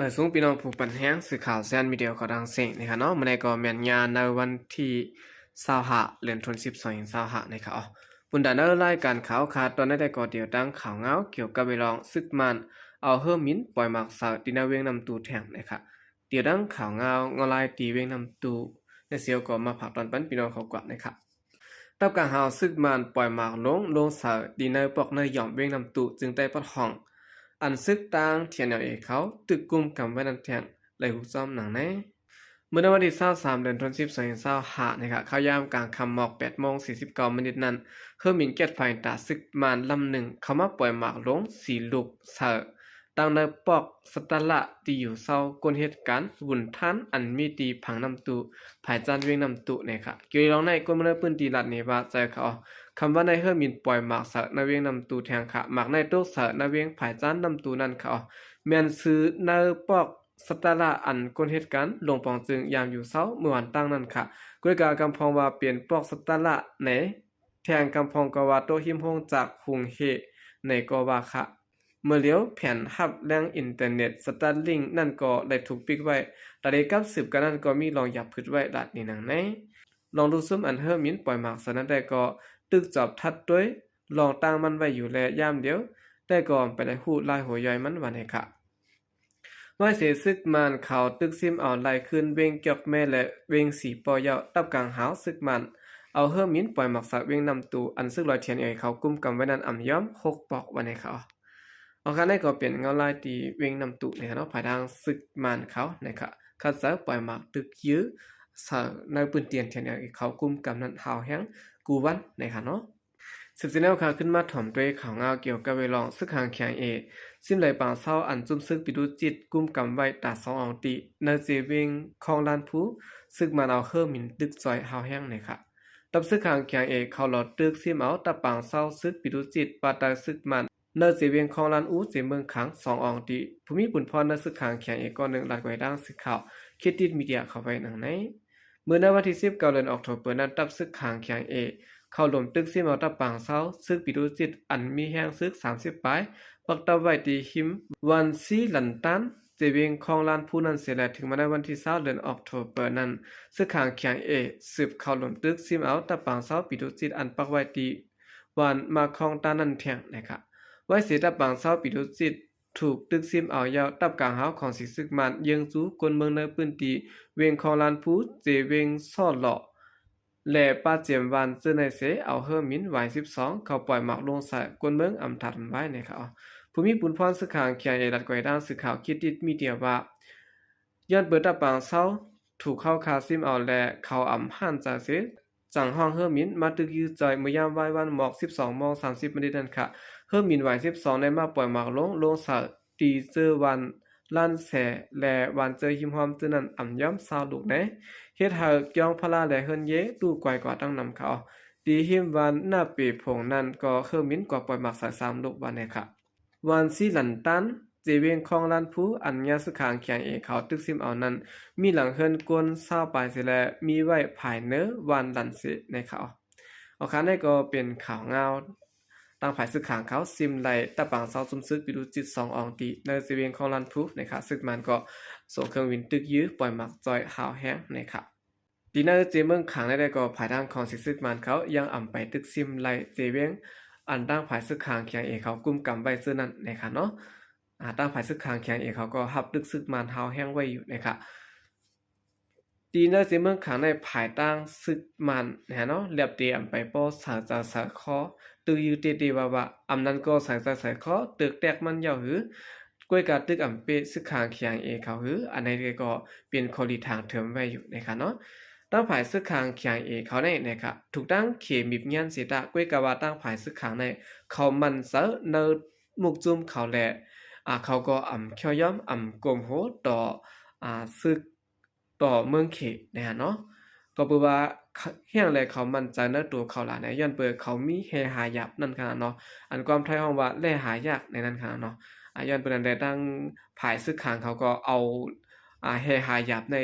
ມາສູງພີ່ນ້ອງຜູ້ປັນແຮງ ສື່ຂ່າວແຊນມີເດຍຂອງທາງເຊງນະຄະເນາະ. ມື້ນີ້ກໍແມ່ນຍາມໃນວັນທີຊາວຫ້າ ເດືອນທັນວາ ສອງພັນຊາວຫ້ານະຄະ. ອາ ປຸນດາໃນລາຍການຂ່າວຄາດຕອນໃດກໍດຽວຕັ້ງຂ່າວງາວກ່ຽວກັບເລື່ອງເລື່ອງ ຊຶກມານເອົາເຮີມິນປ່ອຍໝາກໃສ່ທີ່ໃນວຽງນ້ຳຕູແທງນະຄະ. ດຽວຕັ້ງຂ່າວງາວງອນລາຍທີ່ວຽງນ້ຳຕູ ໃນເຊວກໍມາຝາກຕອນປັນພີ່ນ້ອງເຂົາກ່ອນນະຄະ. ຕັບກາງຫາວຊຶກມານປ່ອຍໝາກລົງ ລົງໃສ່ທີ່ໃນປອກໃນຫຍ່ອມວຽງນ້ຳຕູ ຈຶ່ງໄດ້ປະທ້ວງ ອັນຊຶກທາງ ທີເອັນແອລເອ ເຂົາຕຶກກຸມກຳໄວ້ນັ້ນແທງ ໄດ້ຮູ້ຊ້ອມດັ່ງໃນ. ເມື່ອໃນວັນທີຊາວສາມ ເດືອນທັນວາ ສອງພັນຊາວຫ້ານະຄະ ເຂົ້າຍາມກາງຄ່ຳໝອກ ແປດໂມງສີ່ສິບເກົ້າມິນິດນັ້ນ ເຮີມິນເຈັດໄຟຕາຊຶກມານລຳໜຶ່ງ ເຂົ້າມາປ່ອຍໝາກລົງສີ່ລູກໃສ່ ຕັ້ງໃນປອກສະຕາລະທີ່ຢູ່ເຊົາ ຄົນເຮັດການບຸນທານ ອັນມີທີ່ຜັງນ້ຳຕູ ພາຍຈານວຽງນ້ຳຕູນະຄະ. ກ່ຽວເລື່ອງໃນ ຄົນເມືອງໃນພື້ນທີ່ລັດເນວາໃຈເຂົາ ຄຳວ່າໃນເຮີມິນປ່ອຍໝາກໃສ່ໃນວຽງນ້ຳຕູແທງຄະ ໝາກໃນຕົກໃສ່ໃນວຽງພາຍຈານນ້ຳຕູນັ້ນເຂົາ ແມ່ນຊື່ໃນປອກສະຕາລະ ອັນຄົນເຮັດການລົງປອງຈຶ່ງຍາມຢູ່ເຊົ້າເມື່ອວານຕັ້ງນັ້ນຄະ. ກ້ວຍກາກຳພອງວ່າເປັນປອກສະຕາລະໃນ ແທງກຳພອງກໍວ່າໂຕະຮິມໂຮງຈັກຮຸງເຮໃນກໍວ່າຄະ. ເມື່ອຫຼຽວແຜນຮັບແຫຼ່ງອິນເຕີເນັດ Starlink ນັ້ນກໍໄດ້ຖືກປິດໄວ້ ຕາເລກັບສືບກັນນັ້ນກໍມີລອງຢາບຜຶດໄວ້ລາດນີ້ໜັງໃນ. ລອງດູຊຸມອັນເຮີມິນປ່ອຍໝາກໃສ່ນັ້ນແຕ່ກໍຕຶກຈອບທັດດ້ວຍລອງຕັ້ງມັນໄວ້ຢູ່ແລຍາມດຽວ ແຕ່ກໍໄປໄດ້ຮູ້ລາຍຫົວຍ່ອຍມັນວ່າໃນຄະ. ໄວ້ເສຊຶກມານເຂົາຕຶກຊິມເອົາໄລ່ຄືນວຽງຈອກແມ່ ແລະ ວຽງສີປໍ້ຢາວ ຕັບກາງຫາວຊຶກມານເອົາເຮີມິນປ່ອຍໝາກໃສ່ວຽງນ້ຳຕູ ອັນຊຶກລອຍ ທີເອັນແອລເອ ເຂົາກຸມກຳໄວ້ນັ້ນອຳຍອມຫົກປອກວ່າໃນຄະ. ອອກຄາວໃນກໍເປັນງາວລາຍທີ່ວຽງນ້ຳຕູນະຄະເນາະ ພາຍທາງຊຶກມານເຂົານະຄະ ຂັດໃຈປ່ອຍໝາກຕຶກຢື້ໃສ່ໃນພື້ນທີ່ ທີເອັນແອລເອ ເຂົາກຸມກຳນັ້ນຮາວແຮງກູ່ວັນນະຄະເນາະ. ສືບເສຍແນວຂ່າວຂຶ້ນມາຖອມດ້ວຍຂ່າວງາວກ່ຽວກັບເລື່ອງເລື່ອງ ຊຶກຫາງ ທີເອັນແອລເອ ຊິມໄລ່ປາງເຊົາ ອັນຈຸ້ມຊຶກປິໂຕຈິດກຸມກຳໄວ້ຕາສອງອອງຕີ ໃນເຈວຽງຄອງລານພູ ຊຶກມານເອົາເຮີມິນຕຶກຈ່ອຍຮາວແຮງນະຄະ. ຕັບຊຶກຫາງ ທີເອັນແອລເອ ເຂົາຫຼໍ່ຕຶກຊິມເອົາຕັບປາງເຊົາຊຶກປິໂຕຈິດ ປາໄຕຊຶກມານ ໃນເຈວຽງຄອງລານອູ ເຈເມືອງຂາງ ສອງອອງຕີ. ຜູ້ມີບຸນພອນໃນຊຶກຫາງ ທີເອັນແອລເອ ກ່ອນໜຶ່ງລັດໄວ້ດັ່ງສື່ຂ່າວ ຄິດຕິດມີເດຍ ເຂົາໄວ້ດັ່ງໃນ. ເມື່ອໃນວັນທີສິບເກົ້າ ເດືອນອອກໂທເບີນັ້ນ ຕັບຊຶກຫາງ ທີເອັນແອລເອ ເຂົ້າລົມຕຶກຊິມເອົາຕັບປາງເຊົາຊຶກປິໂຕຈິດ ອັນມີແຮງຊຶກສາມສິບປາຍ ປັກຕັບໄວ້ທີ່ຮິມວັນຊີລັນຕັນ ເຈວຽງຄອງລານພູນັ້ນເສຍແລ້ວ. ເຖິງມາໃນວັນທີຊາວ ເດືອນອອກໂທເບີນັ້ນ ຊຶກຫາງ ທີເອັນແອລເອ ສືບເຂົ້າລົມຕຶກຊິມເອົາຕັບປາງເຊົາປິໂຕຈິດ ອັນປັກໄວ້ທີ່ວັນມາຄອງຕານນັ້ນແທງນະຄະ. ໄວ້ເສຕັບປາງເຊົາປິໂຕຈິດ ຖືກຕຶກຊິມເອົາແລ້ວ ຕັບກາງຫາວຂອງສີຊຶກມານ ເຢີ້ງຊູ້ຄົນເມືອງໃນພື້ນທີ່ວຽງຄອງລານພູ ເຈວຽງຊໍ້ເລາະ ແລະ ປາເຈມວານເຈີໃນເສ ເອົາເຮີມິນວາຍສິບສອງເຂົ້າປ່ອຍໝາກລົງໃສ່ຄົນເມືອງອຳທັດອຳວາຍນະຄະ. ຜູ້ມີບຸນພອນຊຶກຫາງ ທີເອັນແອລເອ ລັດໄວ້ດັ່ງສື່ຂ່າວ ຄິດຕິດມີເດຍວ່າ ຍ້ອນເປີດຕັບປາງເຊົາ ຖືກເຂົາຂ້າຊິມເອົາ ແລະ ເຂົາອຳຫ້ານໃຈເສ ຈັ່ງຮ້ອງເຮີມິນມາຕຶກຢື້ຈ່ອຍ ເມື່ອຍາມວາຍວັນໝອກ ສິບສອງໂມງສາມສິບມານິດນັ້ນຄະ. ເຮີມິນວາຍສິບສອງໄດ້ມາປ່ອຍໝາກລົງ ລົງໃສ່ຕີເຈີວັນລ້ານແຊ ແລະ ວັນເຈີຮິມຮ່ອມເຈີນັ້ນອຳຍອມຊາວລູກແດ່ ເຮັດໃຫ້ກຽງພາລາ ແລະ ເຮືອນເຢຕູ້ກວາຍກວ່າຕັ້ງນຳຄະ. ທີ່ຮິມວັນໜ້າເປຜົງນັ້ນກໍເຮີມິນກວ່າປ່ອຍໝາກໃສ່ສາມລູກວ່າແນ່ຄະ. ວັນຊີລັນຕັນ ເຈວຽງຄອງລານພູ ອັນຍາຊຶກຫາງ ທີເອັນແອລເອ ເຂົາຕຶກຊິມເອົານັ້ນ ມີຫຼັງເຮືອນຄົນຊາວປາຍເສ ແລະ ມີໄວ້ພາຍເໜືອວັນລັນເຊໃນຄະ. ອອກຄາວໃນກໍເປັນຂ່າວງາວ ຕ່າງຝ່າຍຊຶກຫາງເຂົາຊິມໄລ່ຕັບປາງເຊົາຊຸມຊຶກປິໂຕຈິດສອງອອງຕີ ໃນເຈວຽງຄອງລານພູໃນຄະ. ຊຶກມານກໍສົ່ງເຄື່ອງບິນຕຶກຢື້ປ່ອຍໝາກຈ່ອຍຮາວແຮງໃນຄະ. ທີ່ໃນເຈເມືອງຂາງໃນໃດກໍ ພາຍທາງຂອງສີຊຶກມານເຂົາຍັງອຳໄປຕຶກຊິມໄລ່ເຈວຽງ ອັນຕ່າງຝ່າຍຊຶກຫາງ ທີເອັນແອລເອ ເຂົາກຸມກຳໄວ້ເທື່ອນັ້ນນະຄະເນາະ. ອາ ຕ່າງຝ່າຍຊຶກຫາງ ທີເອັນແອລເອ ເຂົາກໍຮັບຕຶກຊຶກມານຮາວແຮງໄວ້ຢູ່ນະຄະ. ທີ່ໃນເຈເມືອງຂາງໃນ ພາຍທາງຊຶກມານນະເນາະ ແລບເຕອຳໄປປໍໃສ່ໃຈໃສ່ຄໍ ຕຶກຢື້ເຕະໆວ່າໆ ອຳນັ້ນກໍໃສ່ໃຈໃສ່ຄໍ ຕຶກແຕກມັນເຍົາະຫື ກ້ວຍກາຕຶກອຳເປຊຶກຫາງ ທີເອັນແອລເອ ເຂົາຫື ອັນໃດກໍເປັນຂໍ້ລີຖາງເທີມໄວ້ຢູ່ນະຄະເນາະ. ທາງຝ່າຍຊຶກຫາງ ທີເອັນແອລເອ ເຂົາໃນນະຄະ ຖືກຕັ້ງເຂມິບງຽນເສຍຕາ ກ້ວຍກາວ່າທາງຝ່າຍຊຶກຫາງໃນ ເຂົາໝັ້ນໃຈໃນໝູ່ຈຸ້ມເຂົາແລະ ອາ ເຂົາກໍອຳຂ້ຽວຢ້ອມ ອຳກົມໂຫຕໍ່ ອາ ຊຶກຕໍ່ເມືອງເຂນະເນາະ. ກໍເປີວ່າ ຮຽງແລເຂົາໝັ້ນໃຈໃນໂຕເຂົາຫຼາຍນະ ຍ້ອນເປີເຂົາມີແຮ່ຫາຢາບນັ້ນຂະນະເນາະ. ອັນຄວາມໄທຮ້ອງວ່າແຮ່ຫາຢາກໃນນັ້ນຂະນະເນາະ. ອາ ຍ້ອນເປີນັ້ນແລ ທາງຝ່າຍຊຶກຫາງເຂົາກໍເອົາ ອາ ແຮ່ຫາຢາບໃນ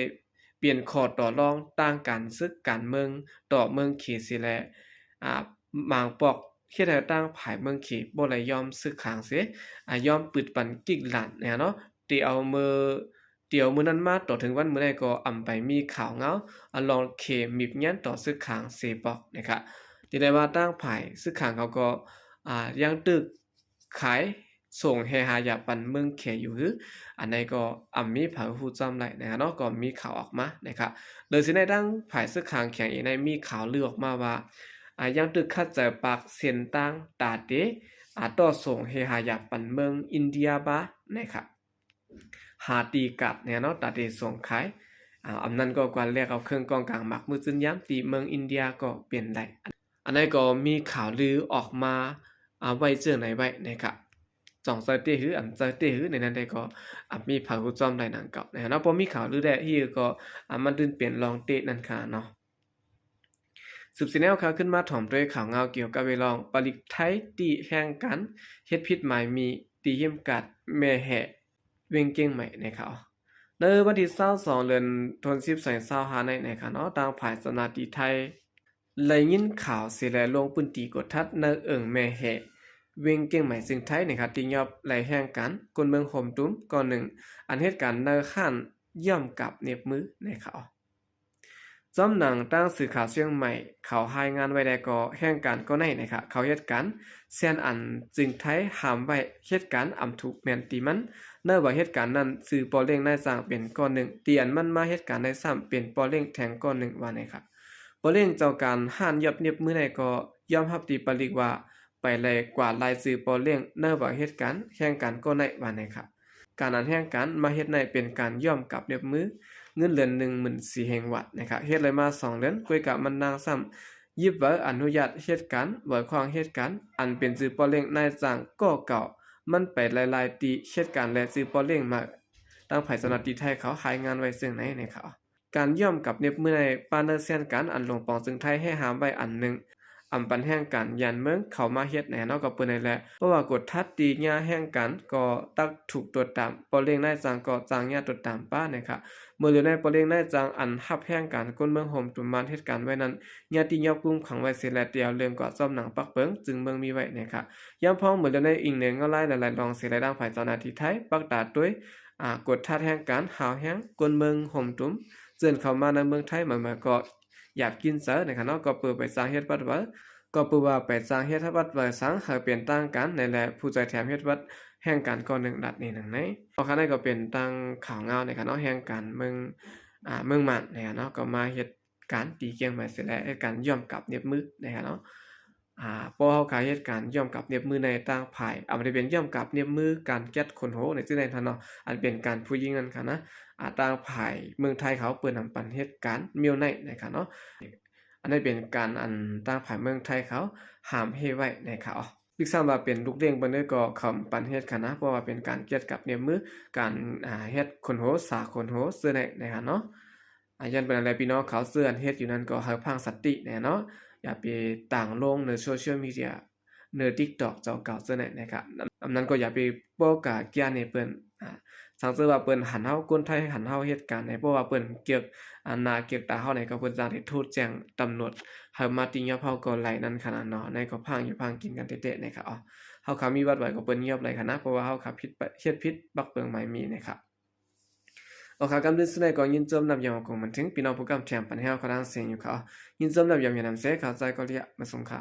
ປ່ຽນຂໍ້ຕໍ່ລອງທາງການຊຶກການເມືອງຕໍ່ເມືອງເຂເສແລະ ອາ ບາງປອກເຮັດໃຫ້ທາງຝ່າຍເມືອງເຂບໍ່ໄດ້ຍອມຊຶກຫາງເສ ອາ ຍອມປຶດປັນກິກຫຼານແນ່ເນາະ. ທີ່ເອົາມື້ ທີ່ເອົາມື້ນັ້ນມາຕໍ່ເຖິງວັນມື້ນີ້ກໍອຳໄປມີຂ່າວງາວ ອາ ລອງເຂມມີບງຽນຕໍ່ຊຶກຂາງເສຍປອກນະຄະ. ທີ່ໄດ້ວ່າທາງຝ່າຍຊຶກຂາງເຂົາກໍ ອາ ຍັງຕຶກຂາຍສົ່ງແຮ່ຫາຢາປັນເມືອງແຂຢູ່ຫື ອັນໃດກໍອຳມີໃຜຮູ້ຈ້ຳໄດ້ນະຄະເນາະ ກໍມີຂ່າວອອກມານະຄະ. ໂດຍຊິໃນທາງຝ່າຍຊຶກຂາງແຂວງເອງໄດ້ມີຂ່າວລືອອກມາວ່າ ອາ ຍັງຕຶກຂັດໃຈປາກເສັ້ນທາງຕາເຕ ອາ ຕໍ່ສົ່ງແຮ່ຫາຢາປັນເມືອງອິນເດຍບານະຄະ. ຫາຕີກາດແນ່ເນາະ ຕາເຕສົ່ງຂາຍ ອາ ອຳນັ້ນກໍກວາດແລກເອົາເຄື່ອງກອງກາງໝາກມືຈືນຢາມທີ່ເມືອງອິນເດຍກໍເປັນໄດ້. ອັນໃດກໍມີຂ່າວລືອອກມາ ອາ ໄວ້ເຈີໃນໄວ້ນະຄະ. ຈອງເຈີເຕະຫື ອຳເຈີເຕະຫືໃນນັ້ນໃດກໍ ອາ ມີໃຜຮູ້ຈ້ອມໄດ້ນຳເກົ່ານະຄະເນາະ. ພໍມີຂ່າວລືແລ້ວ ທີ່ກໍ ອາ ມັນຕື່ນເປັນລອງເຕະນັ້ນຄະເນາະ. ສືບຊີ້ແນວຂ່າວຂຶ້ນມາຖອມດ້ວຍຂ່າວງາວກ່ຽວກັບເລື່ອງປາລິກໄທຕິແຮງການເຮັດຜິດໝາຍມີ ຕີເຂັມຂັດແມ່ແຮ່ວຽງກຽງໃໝ່ນະຄະ. ໃນວັນທີຊາວສອງ ເດືອນທວນສິບ ສອງພັນຊາວຫ້ານີ້ນະຄະເນາະ ທາງຝ່າຍເຈົ້າໜ້າທີ່ໄທໄດ້ຍິນຂ່າວເສຍແລ້ວລົງພື້ນທີ່ກວດຂັດໃນເອີ່ງແມ່ແຮ່ວຽງກຽງໃໝ່ ເຊິ່ງໄທນະຄະ ຕິຍອມໄລ່ແຮງການຄົນເມືອງໂຮມຕຸມກ້ອນໜຶ່ງ ອັນເຮັດການໃນຮ້ານຍ້ອມກັບເນັບມືນະຄະ. ຈອມໜັງທາງສື່ຂ່າວຊຽງໃໝ່ເຂົາລາຍງານໄວ້ແລ້ວກໍ ແຮງການກໍໄດ້ນະຄະ ເຂົາເຮັດການແຊນອັນຈຶ່ງໄທຫ້າມໄວ້ ເຮັດການອຳຖືກແມ່ນຕີມັນ ໃນວ່າເຮັດການນັ້ນ ຈື່ປໍເລ້ງນາຍຈ້າງເປັນກ້ອນໜຶ່ງ ທີ່ອັນມັນມາເຮັດການໄດ້ຊ້ຳເປັນປໍເລ້ງແທງກ້ອນໜຶ່ງວ່ານະຄະ. ປໍເລ້ງເຈົ້າການຮ້ານຍ້ອມເນັບມືໃດກໍຍອມຮັບຕີປາລິກວ່າ ໄປໄລ່ກວາດລາຍຊື່ປໍເລ້ງໃນວ່າເຮັດການແຮງການກໍໄດ້ວ່ານະຄະ. ການອັນແຮງການມາເຮັດໃນເປັນການຍ້ອມກັບເນັບມື ເງິນເດືອນໜຶ່ງໝື່ນສີ່ພັນວາດນະຄະ ເຮັດໄດ້ມາສອງເດືອນ ກ້ວຍກະມັນນາງຊ້ຳຢິບໃບອະນຸຍາດເຮັດການ ໃບຂອງເຮັດການ ອັນເປັນຊື່ປໍເລ້ງນາຍຈ້າງກໍເກົ່າ ມັນໄປໄລ່ໆຕີເຮັດການແລະຊື່ປໍເລ້ງໃໝ່. ທາງຝ່າຍເຈົ້າໜ້າທີ່ໄທເຂົາລາຍງານໄວ້ເຊິ່ງໃນນະຄະ. ການຍ້ອມກັບເນັບມືໃນປານເນີແຊນການ ອັນລົງປອງເຊິ່ງໄທແຮ່ຫ້າມໄວ້ອັນໜຶ່ງ ອຳປັນແຮງການຢ້ານເມືອງເຂົ້າມາເຮັດໃນເນາະ ກໍເປີນໃນແລະ ເພາະວ່າກົດທັດຕີຍາແຮງການກໍຕັກຖືກຕົວຕາມ ປໍເລ້ງນາຍຈ້າງກໍຈ້າງຍາຕົວຕາມປານະຄະ. ເມື່ອເຫຼືອໃນປໍເລ້ງນາຍຈ້າງອັນຮັບແຮງການຄົນເມືອງໂຮມຕຸມມານເຮັດການໄວ້ນັ້ນ ຍາທີ່ຍອບກຸມຂັງໄວ້ເສຍແລະ ຕຽວເລື່ອງກວ່າຈອມໜັງປັກເປິງຈຶ່ງເມືອງມີໄວ້ນະຄະ. ຍາມພ້ອມເມື່ອເລືອໃນອີງໃນເງົາລາຍຫຼາຍໆລອງເສຍແລະ ທາງຝ່າຍເຈົ້າໜ້າທີ່ໄທ ປັກຕາຕົວ ອາ ກົດທັດແຮງການ ຫາວແຮງຄົນເມືອງໂຮມຕຸມ ເຊີນເຂົ້າມາໃນເມືອງໄທໃໝ່ໆ ກໍຢາກກິນເຈີນະຄະເນາະ ກໍເປີໄປຈ້າງເຮັດວັດວາ ກໍເປີວ່າໄປຈ້າງເຮັດວັດວາສັງ ໃຫ້ເປັນທາງການໃນແລະ ຜູ້ໃຈແຖມເຮັດວັດແຮງການກໍໜຶ່ງລັດນີ້ໜຶ່ງໃນ. ເອົາຄະ ນັ້ນກໍເປັນທາງຂ່າວງາວນະຄະເນາະ ແຮງການເມືອງ ອາ ເມືອງມານນະຄະເນາະ ກໍມາເຮັດ ການຕີກຽງໃໝ່ເສຍແລ້ວ ເຮັດການຍ້ອມກັບເນັບມືນະຄະເນາະ. ອາ ເພາະເຮົາຂາຍເຮັດການຍ້ອມກັບເນັບມືໃນຕ່າງຝ່າຍ ອາ ບໍ່ໄດ້ເປັນຍ້ອມກັບເນັບມືການແກັດຂົນໂຫໃນຊື່ໃນທ່ານເນາະ ອັນເປັນການຜູ້ຍິງນັ້ນຄະນະ. ອາ ຕ່າງຝ່າຍເມືອງໄທເຂົາເປີດນຳປັນເຮັດການແນວໃນນະຄະເນາະ ອັນນີ້ເປັນການ ອັນ ຕ່າງຝ່າຍເມືອງໄທເຂົາຫ້າມເຮັດໄວ້ນະຄະ. ອີກຊ້ຳວ່າເປັນລູກລ້ຽງເພິ່ນເດີກໍເຂົາປັນເຮັດຄະນະ ເພາະວ່າເປັນການກຽດກັບເນັບມື ການ ອາ ເຮັດຂົນໂຫ ສາຂົນໂຫເຊິ່ງໃນນະຄະເນາະ. ອາ ຢ້ານເປັນອັນໃດ ພີ່ນ້ອງເຂົາເຊິ່ງເຮັດຢູ່ນັ້ນກໍໃຫ້ຟັງສະຕິແນ່ເນາະ ຢ່າໄປຕາງລົງໃນໂຊຊຽວມີເດຍ ໃນຕິກຕັອກເຈົ້າເກົ່າເຊິ່ງໃນນະຄະ. ອຳນັ້ນກໍຢ່າໄປໂປກາກຽນໃຫ້ເພິ່ນ ອາ ສັງເສີວ່າເພິ່ນຫັນເຮົາ ຄົນໄທຫັນເຮົາເຮັດການໃນ ເພາະວ່າເພິ່ນກຽກ ອາ ໜ້າກຽກຕາເຮົາໃນ ກໍເພິ່ນຈັ່ງໄດ້ໂທດແຈ້ງຕຳຫຼວດ ໃຫ້ມາຕິຍອບເຮົາກໍໄລນັ້ນຂະນະເນາະ. ໃນກໍພັງຢູ່ພັງກິນກັນແທ້ໆນະຄະ. ເຮົາຂະມີວັດໄຫວກໍເພິ່ນຍອບໄລຂະນະ ເພາະວ່າເຮົາຂະຜິດ ເຮັດຜິດປັກເປິງໝາຍມີນະຄະ. ໂອຄະ ກຳເດີນສຸດໃນກໍຍິນຊົມນຳຢາມຂອງມັນເຖິງ ພີ່ນ້ອງຜູ້ກຳແຖມປັນແຮວຂະດັງເສຍງຢູ່ຄະ. ຍິນຊົມນຳຢາມຢານຳເສ ເຂົ້າໃຈກໍເລຍມາສົ່ງຄະ.